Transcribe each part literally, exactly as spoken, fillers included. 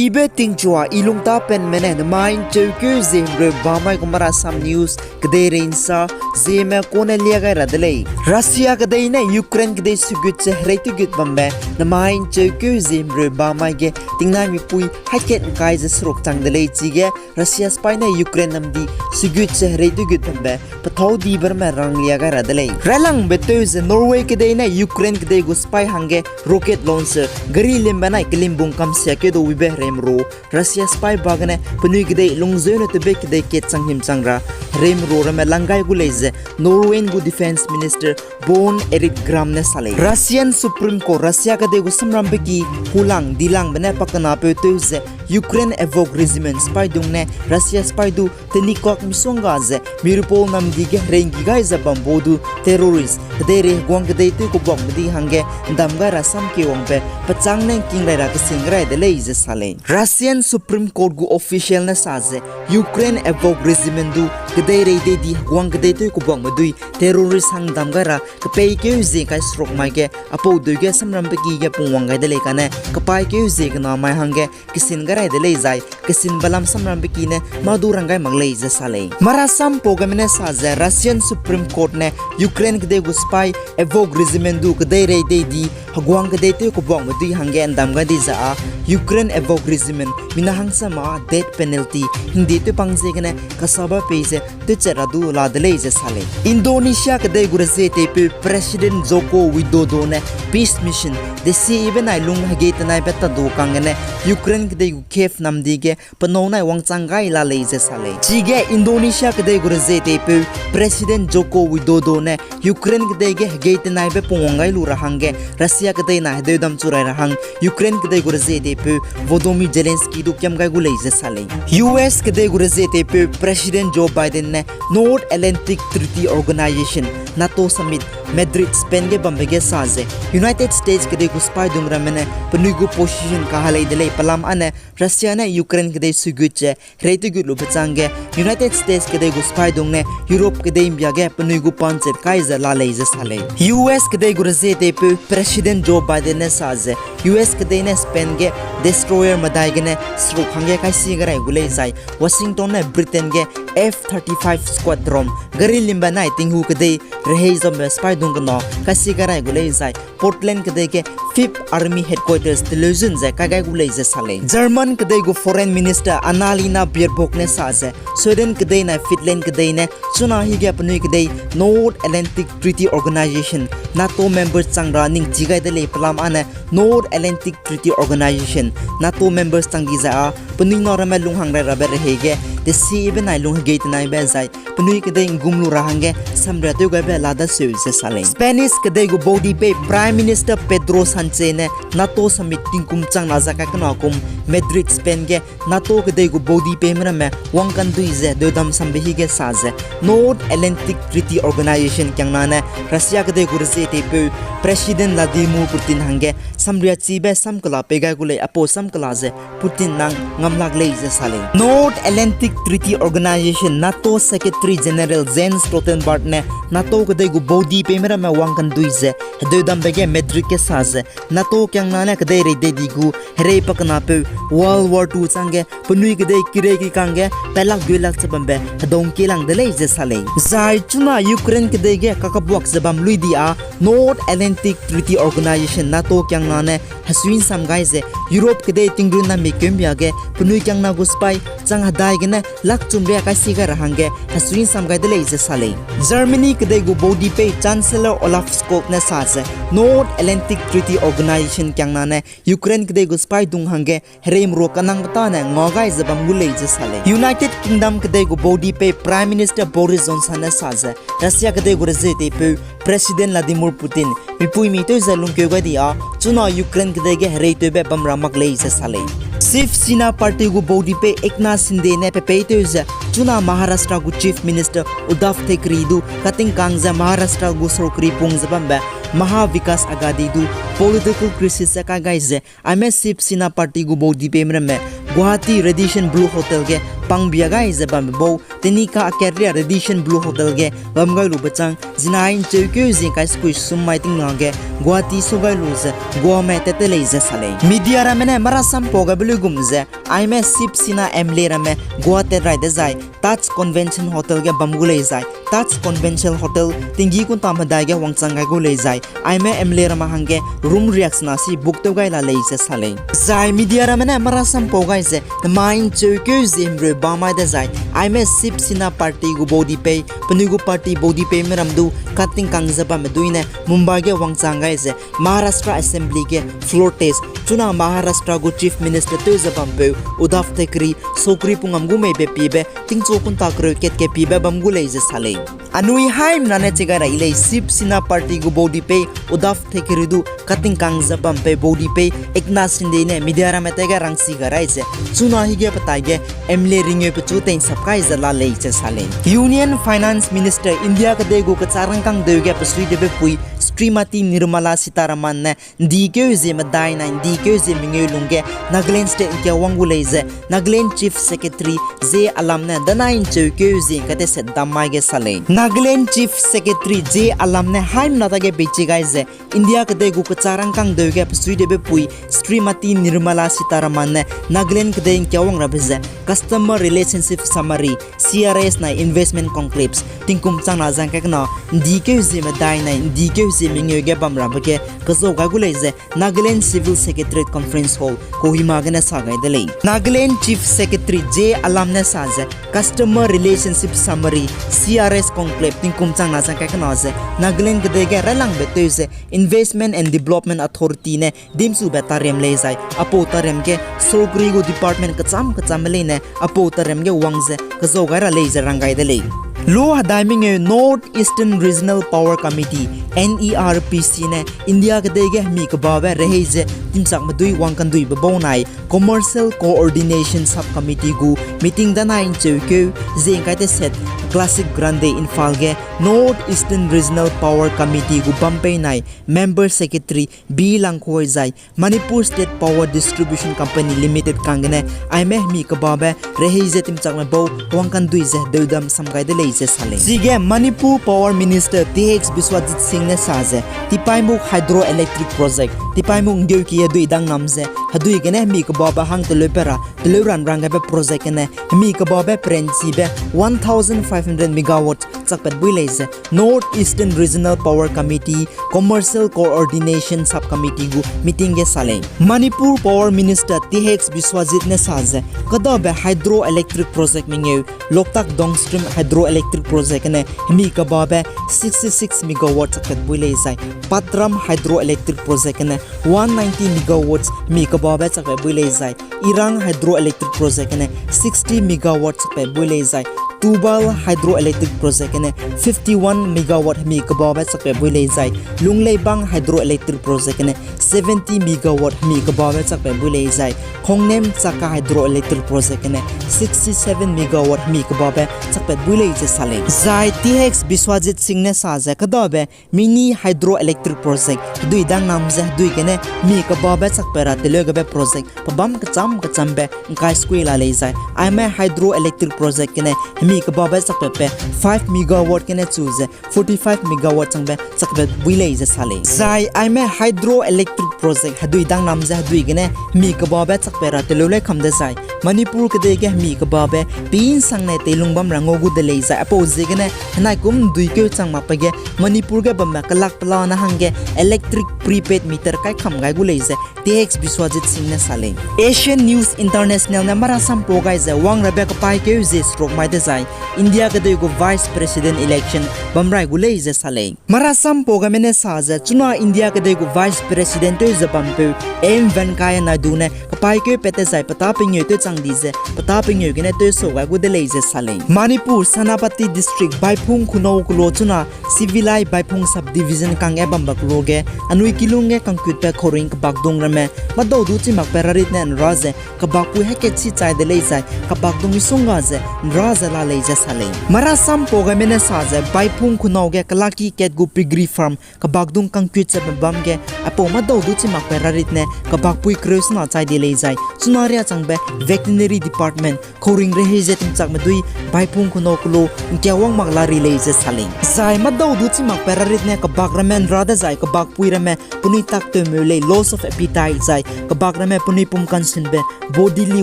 Ibe tingchua i lungtapenme ne nemai ’ncheukeu ziemreu bamai gu Marasam News kedeirei ’nsa zieme kone lia gai ra de lei. Russia kedei ne Ukraine kedei sugut ze hereitew gut bambe nemai ’ncheukeu ziemreu bamai ge tingnai mipui haî kat ’ngkai ze seruk chang de lei chige Russia sipai ne Ukraine namdi sugut ze hereitew gut bambe pethâu dibe ramme ranglia gai ra de lei. Railangbe tew ze Norway kedei ne Ukraine kedei gu sipai hangge rocket launcher gari limbe nai kelimbung kamsia keu du wibe hereime ru Russia sipai ba gene penui kedei lungzeu ne tebe kedei kat chang him chang ra hereime ru ramme lang gai gu lei ze Norway gu Defence Minister Bon Erik Gram ne sa lei. Russian Supreme Court Russia kedei gu samrambe ki hulang dilangbe ne pakenapeu tew ze Ukraine Azov Regiment sipai dung ne Russia sipai du tenikuak misongga ze Mariupol namdi ge hereinggi gai ze bambo du terrorist kedeirei heguang kedei tew kubuakme dui hangge ’ndam gai ra samkeu wangbe pechâng ne ’ngking rai ra kesin gai rai de lei ze sa lei. Russian Supreme Court gu official ne sa ze Ukraine Azov Regiment du kedeirei dei di heguang kedei tew kubuakme dui terrorist hang ’ndam gai ra kepeikeu zie kai seruk mai ge apau deu ge samrambe ki ge pungwang gai de lei kane kepaîkeu zie kena mai hangge kesin gai rai de lei zai kesinbe lam samrambe ki ne mâ du rang gai mak lei ze sa lei. Marasam pau geme ne sa ze Russian Supreme Court ne Ukraine kedei gu sipai Azov Regiment du kedeirei dei di heguang kedei tew kubuakme dui hangge ’ndam gai di ze â Ukraine Azov Regiment mina hangsama death penalty hingde tewpang ziegene kasabe pei ze tewchat ra du la de lei ze sa lei. Indonesia kedei gu rezie teipeu President Joko Widodo ne peace mission desibe nai lung hegei tenaibe tadu kanggene Ukraine kedei gu Kyiv namdi ge penâu nai wangchang gai la lei ze sa lei. Chige Indonesia kedei gu rezie teipeu President Joko Widodo ne Ukraine kedei ge hegei tenaibe pungwang gai lu ra hangge Russia kedei nai hedeudam chu rai ra hang Ukraine kedei gu rezie teipeu Volodymyr Zelensky du kiam gai gu lei ze sa lei. U S kedei gu rezie teipeu President Joe Biden ne North Atlantic Treaty Organization, NATO Summit Madrid, Spain ge bambe ge sa ze United States kedei gu sipai dung ramme ne penui gu position kaha lei de lei pelam âne Russia ne Ukraine kedei sugut ze hereitew gut lube chângge United States kedei gu sipai dung ne Europe kedei ’mbia ge penui gu panchat kai ze la lei ze sa lei. U S kedei gu rezie teipeu President Joe Biden ne sa ze U S kedei ne Spain ge destroyer medai gene seruk hangge kaisi gai rai gu lei zai Washington ne Britain ge F thirty-five Squadron gari limbe nai tinghu kedei rehei zambe sipai dung kena kaisi gai rai gu lei zai Poland kedei ge Fifth Army Headquarters television ze kai gai gu lei ze sa lei. German kedei gu Foreign Minister Annalena Baerbock ne sa ze Sweden kedei nai Finland kedei ne chuna hige penui kedei North Atlantic Treaty Organization, NATO members chang ra ningchi gai de lei pelam âne North Atlantic Treaty Organization, NATO members chang di zai â penui nâu ramme lunghang rai rabe rehei ge desibe nai lung hegei tenaibe zai penui kedei ’nggum lu ra hangge samria tew gaibe la daseu ze sa lei. Spanish kedei gu baudipei Prime Minister Pedro Sanchez ne NATO Summit tingkum chang na ze kai kena kum Madrid, Spain ge NATO kedei gu baudipei meramme wangkandui ze deudam sambe hige sa ze North Atlantic Treaty Organization kiangna ne Russia kedei gu rezie teipeu President Vladimir Putin hangge samria chibe samkela pei gai gu lei apau samkela ze Putin nang ngam lak lei ze sa lei. North Atlantic Treaty Organization NATO Secretary General Jens Stoltenberg ne NATO kedei gu baudipei meramme wangkandui ze hedeudambe ge Madrid ge sa ze NATO kiangna ne kedeirei dei di gu herei pakenapeu World War Two chângge penui kedei kirei kikangge pailak duilak che bambe hedau ’ngkielang de lei ze sa lei. Zai chuna Ukraine kedei ge kakabuak ze bam lui di â North Atlantic Treaty Organization NATO kiangna ne hesui ’nsam gai ze Europe kedei tingrun nami keumbia ge penui kiangna gu sipai chang hedai gene lakchum ria kaisi gai ra hangge hesui ’nsam gai de lei ze sa lei. Germany kedei gu baudipei Chancellor Olaf Scholz ne sa ze North Atlantic Treaty Organization kiangna ne Ukraine kedei gu sipai dung hangge hereime ru kanangbe tâne ngau gai ze bam gu lei ze sa lei. United Kingdom kedei gu baudipei Prime Minister Boris Johnson ne sa ze Russia kedei gu rezie teipeu President Vladimir Putin mipuimi tew ze lungkeu gai di â chuna Ukraine kedei ge hereitewbe bam ra mak lei ze sa lei. Shiv Sena Party gu baudipei Eknath Shinde ne pepeitew ze chuna Maharashtra gu Chief Minister Uddhav Thackeray du katingkang ze Maharashtra gu sarkari pung ze bambe Maha Vikas Aghadi du political crisis ze kai gai ze aime Shiv Sena Party gu baudipei meramme Guwahati Radisson Blu Hotel ge pangbia gai ze bambe bau, Tenika Akerria Radisson Blu Hotel ge bam gai lube chang, zinai ncheukeu zie kai sekui sum mai tingna ge Guwahati su gai lu ze Guame tat te lei ze sa lei. Media ramme ne marasam pau gaibe luigum ze, aime Shiv Sena M L A ramme Guwahati rai dezai, Taj Convention Hotel ge bam gu lei zai, Taj Convention Hotel tinggi kunta medai ge wangchang gai gu lei zai, aime M L A ramme hangge room riaksena si book tew gai la lei ze sa lei. Zai media ramme ne marasam pau gai ze, namai ncheukeu zie himreu ba mai dezai, aime Shiv Sena party gu baudi pei, penui gu party baudi peime ram du, katingkang ze bamme duine, Mumbai ge wangchang gai ze, Maharashtra Assembly ge floor test, chuna Maharashtra gu Chief Minister tew ze bampeu, Uddhav Thackeray, sokri pungam gu meibe piebe, tingchu kunta kereu kat ke piebe bam gu lei ze sa lei. Anui haimna ne chi gai ra i lei Shiv Sena party gu baudi pei, Uddhav Thackeray du, katingkang ze bampeu baudi pei, Eknath Shinde ne media ramme tege rangsi gai rai ze, chuna hige petai ge, M L A ringeu pechu teinsap kai ze la lei ze sa lei. Union Finance Minister India kedei gu kecharangkang deu ge pesui debe pui, Srimati Nirmala Sitharaman ne, ndikeu zie medai nai ndikeu zie mengeu lungge, Nagaland State ngkia wang gu lei ze, Nagaland Chief Secretary J Alam ne, danai ncheukeu zie ngkai teset dam mai ge sa lei. Nagaland Chief Secretary J Alam ne, haimna dage beichi gai ze, India kedei gu kecharangkang deu ge pesui debe pui, Srimati Nirmala Sitharaman ne, Nagaland kedei ngkia wang rabe ze, Customer Relationship Summary, C R S nai Investment Conclaves, tingkum changna zang kai kena, ndikeu zie medai nai ndikeu zie mengeu ge bam rabe ge, kezau gai gu lei ze, Nagaland Civil Secretariat Conference Hall, Kohima gene sa gai de lei. Nagaland Chief Secretary J Alam ne sa ze, Customer Relationship Summary, C R S Conclave tingkum changna zang kai kena ze, Nagaland kedei ge railangbe tew ze, Investment and Development Authority ne dimsube tariam lei zai, apau tariam ge sorkari gu department kecham kechamme leine, apau tariam ge wang ze, kezau gai ra lei ze rang gai de lei. Lu hedai mengeu North Eastern Regional Power Committee, N E R P C ne, India kedei ge hemi kebabe rehei ze, timchakme dui wang kanduibe bau nai, Commercial Coordination Subcommittee gu meeting danai ncheukeu, zie ngkai teset, Classic Grande Imphal ge, North Eastern Regional Power Committee gu bam pei nai, Member Secretary B Langkhoi zai, Manipur State Power Distribution Company Limited kang gene, aime hemi kebabe, rehei ze timchakme bau, wang kandui ze, deudam sam gai de lei ze sa lei. Chige Manipur Power Minister T H Biswajit Singh ne sa ze, Tipaimukh Hydroelectric Project, Tipaimukh nggeuki hedui dangnam ze, hedui gene hemi kebabe hang teleu pe ra, teleu ran rang gaibe project gene, hemi kebabe perenchibe one thousand five hundred megawatt chakpat bui lei ze, North Eastern Regional Power Committee, Commercial Coordination Subcommittee gu meeting ge sa lei. Manipur Power Minister T H Biswajit ne sa ze, kedabe hydroelectric project mengeu, Loktak Downstream Hydroelectric Project gene hemi kebabe sixty six megawatt chakpat bui lei zai, Patram Hydroelectric Project gene one ninety megawatts hemi kebabe chakpat bui lei zai, Irang Hydroelectric Project gene sixty megawatt chakpat bui lei zai, Tubal Hydroelectric Project gene fifty one megawatt hemi kebabe chakpat bui lei zai, Lungleibang Hydroelectric Project gene seventy megawatt hemi kebabe chakpat bui lei zai, Khongnem Chaka Hydroelectric Project gene sixty seven megawatt hemi kebabe chakpat bui lei ze sa lei. Zai T H Biswajit Singh ne sa ze kedabe mini hydroelectric project hedui dangnam ze hedui gene hemi kebabe chakpat ra teleu gebe project pebam kecham kechambe ngkai sekui la lei zai, aime hydroelectric project gene hemi kebabe chakpatbe five megawatt gene chu ze forty five megawatt changbe chakpat bui lei ze sa lei. Zai aime hydroelectric project hedui dangnam ze hedui gene hemi kebabe chakpat ra teleu lei kam dezai, Manipur kedei ge hemi kebabe pei nsangne teilung bam ra ngau gu de lei zai, apau ziegene henai kum duikeu chang makbe ge Manipur ge bamme kelak pelane hangge electric prepaid meter kaikham gai gu lei ze T H Biswajit Singh ne sa lei. Asian News International ne marasam pau gai ze wang rabe kepaîkeu zie seruk mai dezai, India kedei gu Vice President election bam rai gu lei ze sa lei. Marasam pau gaime ne sa ze chuna India kedei gu Vice President tew ze bampeu M Venkaiah Naidu ne kepaîkeu pat dezai petâ pengeu tew chang di ze petâ pengeu gene tewsau gai gu de lei ze sa lei. Manipur Senapati District Baiphung Khunau kelo chuna Sivilai Baiphung Subdivision kangge bambe kelo ge anui kilung ge kangkutbe khauring kebakdung ramme madau du chimakbe rarit ne nra ze kebakpui heketchi chai de lei zai kebakdung misongga ze nra ze la lei ze sa lei. Marasam pau gaime ne sa ze Baiphung Khunau ge kelaki kat gu piggery farm kebakdung kangkut ze bam ge aipau madau du chimakbe rarit ne kebakpui kereu sena chai de lei zai chuna riâ changbe vaccine Veterinary Department, Khouringre hei ze tingchakme dui, Baipung Khunou Kelo, ’ngkiawang mak la ri lei ze sa lei. Zai mâdau du chi makpat rarit ne kebak ramme ’nra dezai kebakpui ramme penui tak tewmeu lei, loss of appetite zai kebak ramme penui pum kansinbe, bodily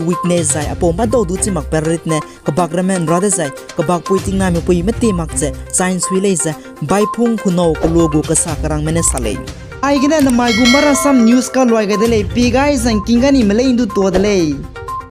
weakness zai apau mâdau du chi makpat rarit ne kebak ramme ’nra dezai kebakpui tingnamepui mete mak ze chai ’nsui lei ze Baipung Khunou Kelo gu kasa kerangme ne sa lei. Aigene namai gu Marasam News kaluai gai de lei, pi gai zangking ga ni me lei ’ndu tuâ de lei.